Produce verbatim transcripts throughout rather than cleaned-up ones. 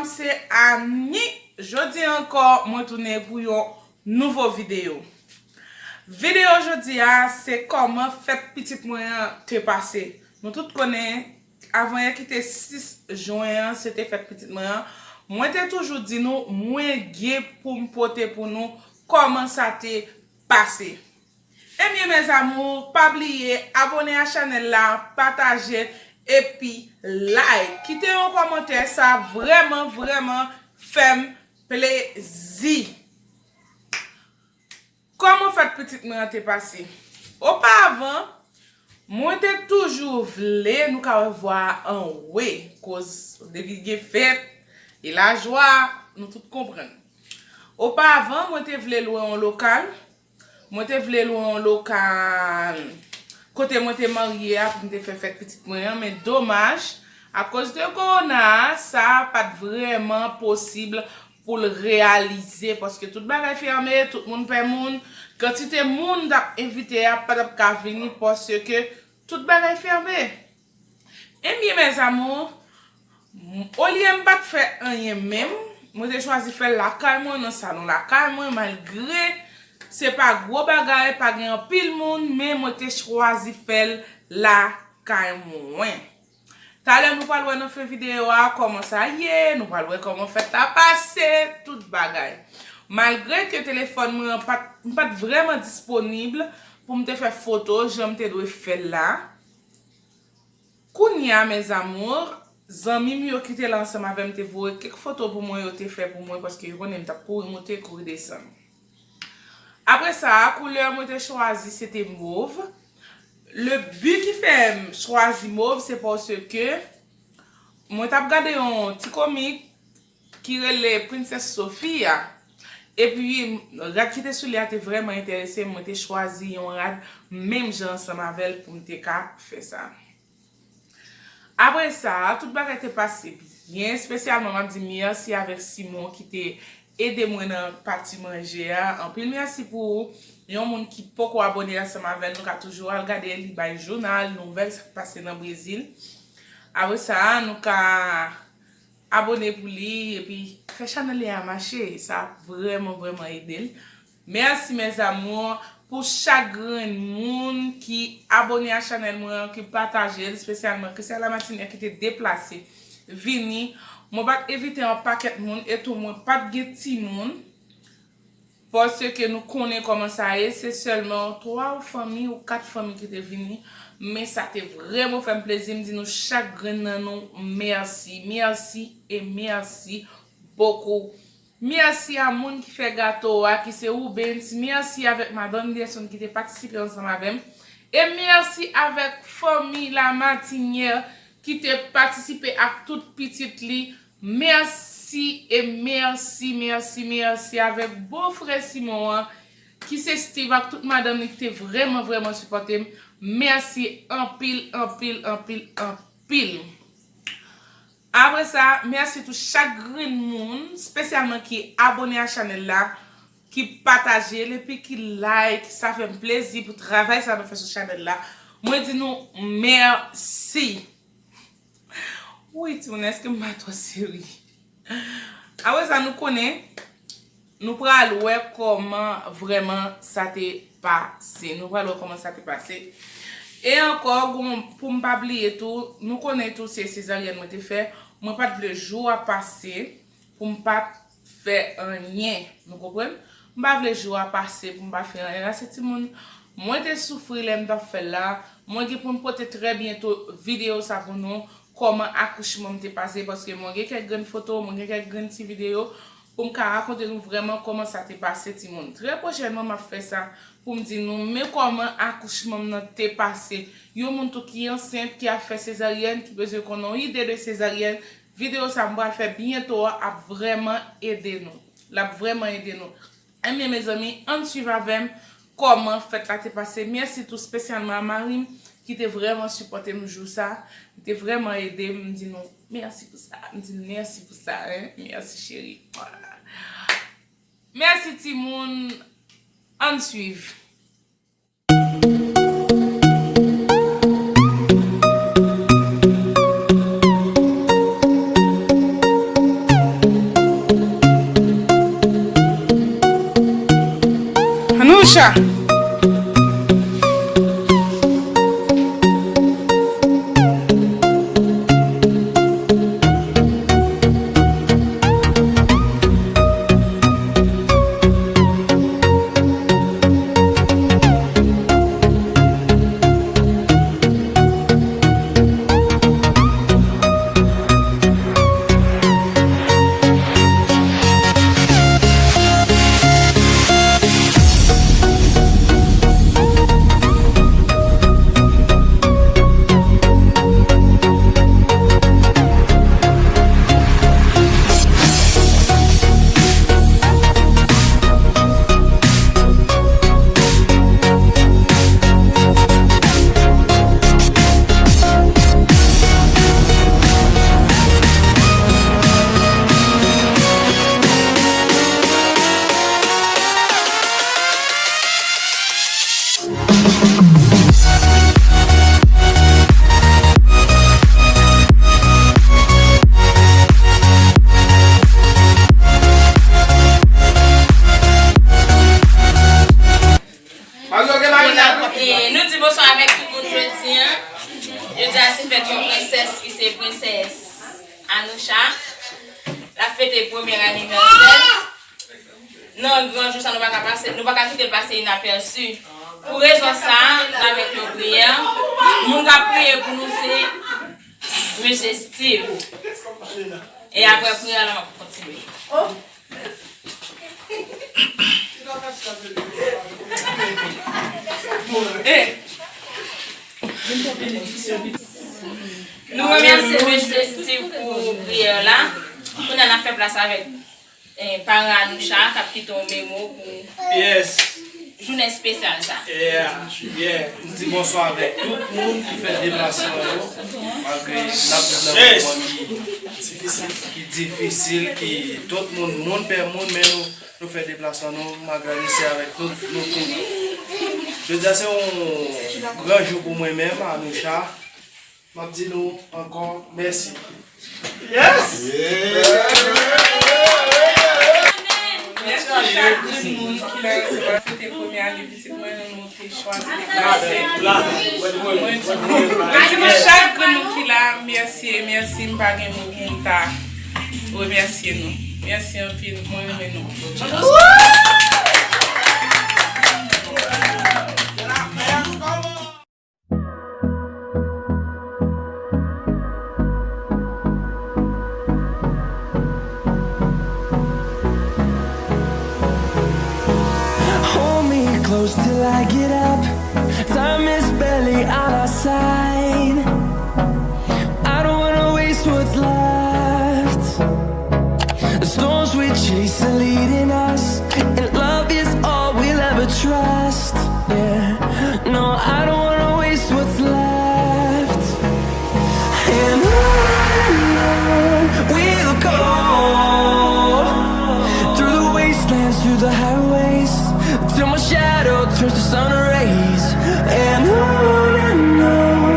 Se Annie. Jodi ankò, mwen tounen pou yon nouvo videyo. Videyo jodi a, se kòman fèt pitit mwen an te pase. Nou tout konnen, avanyè ki te sis jen an, se te fèt pitit mwen an. Mwen te toujou di nou, mwen gen pou m pote pou nou kòman sa te pase. Ebyen, mes amours, pa bliye abone a chanèl la, pataje, epi like. Kite yon kòmantè, sa vrèman, vrèman fè m plezi. Kòman fèt pitit mwen an te pase? Opavan, mwen te toujou vle, nou ka wè vwa a anwe, koz depi gen fèt, e lajwa, nou tout konprann. Opavan, mwen te vle lwe yon lokal, mwen te vle lwe yon lokal kote mwen te marye a pou m te fè fèt pitit mwen an, men domaj, akoz de kowona a, sa pa t vrèman posib pou l reyalize, paske tout bagay fèmen, tout moun pè moun, kantite moun t ap envite a pa t ap ka vini paske tout bagay fèmen. Ebyen, mes amours, olye m pa t fè anyen menm, mwen te chwazi fè l lakay mwen, nan salon lakay mwen, malgre se pa gwo bagay, pa gen anpil moun, men mwen te chwazi fè l lakay mwen. Talè nou pral wè nan fen videyo a kòman sa ye, nou pral wè kòman fèt la pase, tout bagay. Malgre ke telefòn mwen an pa t, m pa t vrèman disponib pou m te fè foto jan m te dwe fè l la. Kounye a, mes amours, zanmi m yo ki te la ansanm avè m te voye kèk foto pou mwen, yo te fè pou mwen, paske yo konnen m t ap kouri moute, kouri desann. Apre sa, koulè mwen te chwazi, se te mov. Le bi ki fè m chwazi mov, se paske mwen t ap gade yon ti komik ki rele Princess Sophia. Epi, rad ki te sou li a te vrèman enterese m. Mwen te chwazi yon rad menm jan ansanm avè l pou m te ka fè sa. Apre sa, tout bagay te pase byen. Espesyalman, m ap di mèsi avèk Simon ki te ede mwen nan pati manje a. Anpil mèsi pou ou. Yon moun ki poko abone ansanm avè n, nou ka toujou al gade li bay jounal, nouvèl, sa k pase nan Brezil. Apre sa, nou ka abone pou li, epi fè chanèl li a mache. Sa ap vrèman, vrèman ede l. Mèsi, mes amours, pou chak grenn moun ki abone a chanèl mwen an, ki pataje l, espesyalman Christian Lamartinière ki te deplase vini. Mwen pa t envite yon pakèt moun, e tou mwen pa t gen timoun. Paske nou konnen kòman sa ye, se sèlman twa fanmi ou kat fanmi ki te vini, men sa te vrèman fè m plezi, m di nou chak grenn nan nou mèsi, mèsi e mèsi bokou. Mèsi a moun ki fè gato a, ki se Rubens, mèsi avèk madanm Gerson ki te patisipe ansanm avè m, e mèsi avèk fanmi Lamartinière ki te patisipe ak tout pitit li, Mèsi e mèsi, mèsi, mèsi avèk bofrè Simon an ki se Steve ak tout madanm li ki te vrèman, vrèman sipòte m. Mèsi anpil, anpil, anpil, anpil. Apre sa, mèsi tou chak grenn moun, espesyalman ki abone a chanèl la, ki pataje l epi ki like. Sa fè m plezi pou travay sa nou fè sou chanèl la. Mwen di nou mèsi. Wi, timoun, èske m pa twò seri? Apre sa, nou konnen, nou pral wè kòman vrèman sa te pase. Nou pral wè kòman sa te pase. E ankò, gon, pou m pa bliye tou, nou konnen tou se sezaryèn mwen te fè. Mwen pa t vle jou a pase pou m pa t fè anyen. Nou konprann? M pa vle jou a pase pou m pa fè anyen. Ase timoun, mwen te soufri lè m t ap fè l la. Mwen gen pou m pote trè byento videyo sa pou nou, kòman akouchman m te pase, paske mwen gen kèk grenn foto, mwen gen kèk grenn ti videyo pou m ka rakonte nou vrèman kòman sa te pase, timoun. Trè pwochènman, m ap fè sa pou m di nou, men kòman akouchman m nan te pase. Yon moun tou ki ansent, ki ap fè sezaryèn, ki bezwen konnen yon ide de sezaryèn, videyo sa m pral fè byento a ap vrèman ede nou. L ap vrèman ede nou. Ebyen, mezanmi, ann swiv avè m kòman fèt la te pase. Mèsi tou espesyalman a mari m ki te vrèman sipòte m jou sa. Li te vrèman ede m. M di nou mèsi pou sa. M di nou mèsi pou sa, en. Mèsi, cheri. Mèsi, timoun. Ann swiv. Jodi a se fèt yon prensès ki se prensès Anoucha. L ap fete premye anivèsè l. Nan gran jou sa, nou pa ka pase, nou pa ka kite l pase inapèsi. Pou rezon sa, n avèk yon priyè. Moun k ap priye pou nou se Mesye Steve. E apre priyè la, m ap kontinye. Nou remèsye Mesye Steve pou priyè la. Kounye a n ap fè plas avèk, eh, paran Anoucha k ap kite yon memo pou Yes. jounen espesyal sa. Yeah, yeah. M di bonswa avèk tout moun ki fè deplasman yo. Malgre n ap viv nan moman ki, ki difisil, ki tout moun, moun pè moun, men nou, nou fè deplasman nou. M agradese avèk tout nou tout. Jodi a se yon gran jou pou mwen menm, Anoucha. M ap di nou ankò mèsi. Yes! Mèsi chak grenn moun ki la, se pa fete premye ane pitit mwen, nou te chwazi deplase. Mwen di nou, mwen di nou chak grenn moun ki la, mèsi, mèsi, m pa gen mo pou m ta remèsye nou. Mèsi anpil, mwen renmen nou. Hold me close till I get up. Time is barely on our side. I don't wanna waste what's left. The storms we chase are leading us, and love is all we'll ever trust. Yeah, no, I don't wanna waste what's left. And on and on we'll go, through the wastelands, through the highways, till my shadow turns to sun rays. And on and on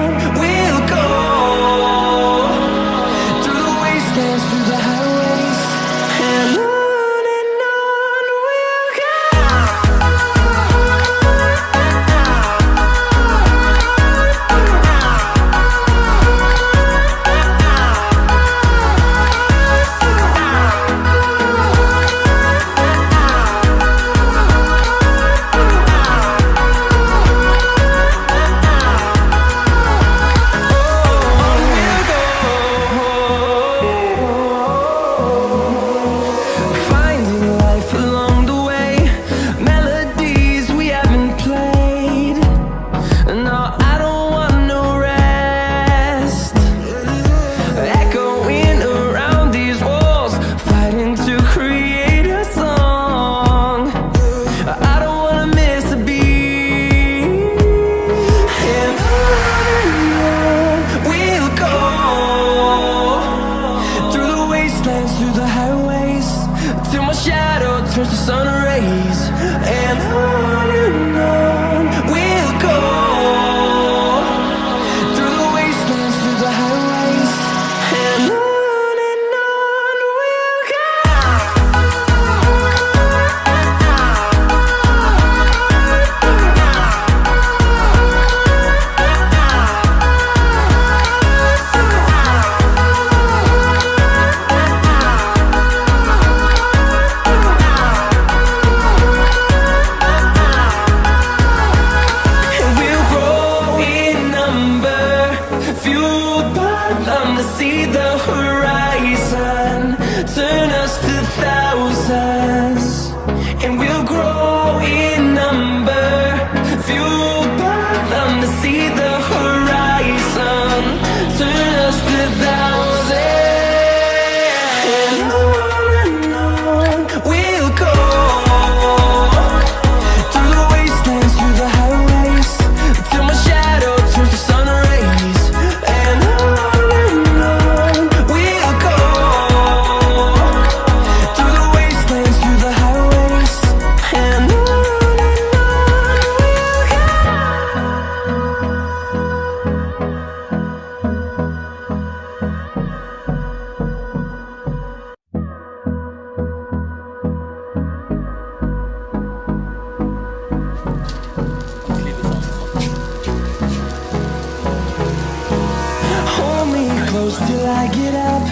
Till I get up,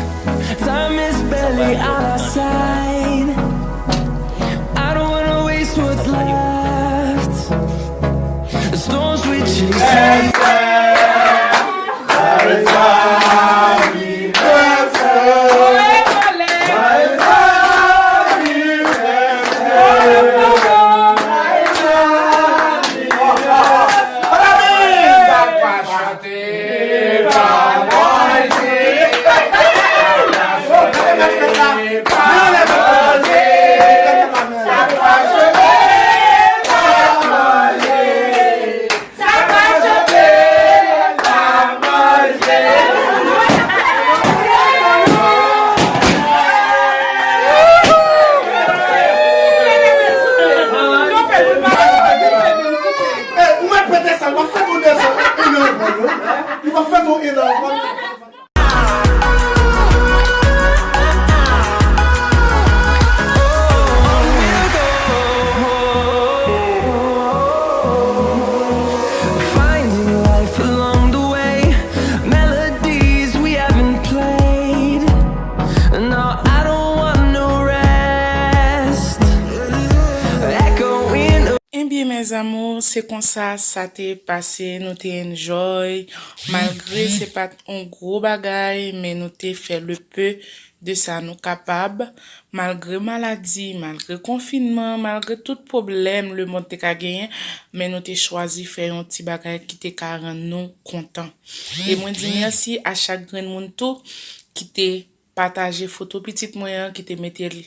time is barely on our side. I don't wanna waste what's left. The storms we chase. Ou mèt pete sa, li pa fè tou de sa, enan avan yo. Li pa fè tou enan avan. Finding life along the way, melodies we haven't played. No, I don't want no rest. Echoing. Ebyen, mes amours, se konsa sa te pase, nou te enjoy. Malgre se pa t yon gwo bagay, men nou te fè le peu de sa nou kapab. Malgre maladi, malgre konfinman, malgre tout pwoblèm lemonn te ka genyen, men nou te chwazi fè yon ti bagay ki te ka rann nou kontan. E mwen di mèsi a chak grenn moun tou ki te pataje foto pitit mwen an, ki te mete l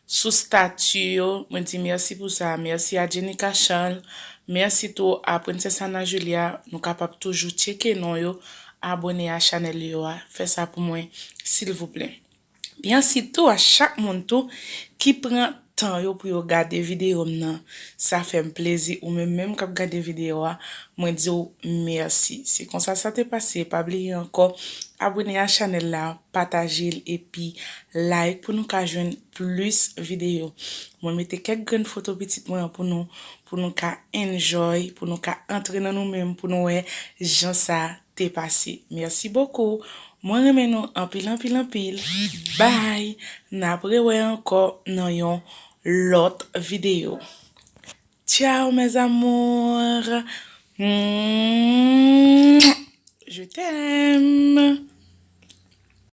sou stati yo. Mwen di mèsi pou sa. Mèsi a Jenica Charles. Mèsi tou a Princess Ana Julia. Nou kapab toujou tcheke non yo, abone a chanèl yo a. Fè sa pou mwen, silvouplè. Mèsi tou a chak moun tou ki pran tan yo pou yo gade videyo m nan. Sa fè m plezi. Ou menm menm k ap gade videyo a, mwen di w mèsi. Se konsa sa te pase. Pa bliye ankò, abone a chanèl la, pataje l epi like pou nou ka jwenn plis videyo. Mwen mete kèk grenn foto pitit mwen an pou nou, pou nou ka enjoy, pou nou ka antre nan nou menm, pou nou wè jan sa te pase. Mèsi bokou. Mwen renmen nou anpil, anpil, anpil. Bye! N ap rewè ankò nan yon lòt videyo. Ciao, mes amours! Mouah! Je t'aime!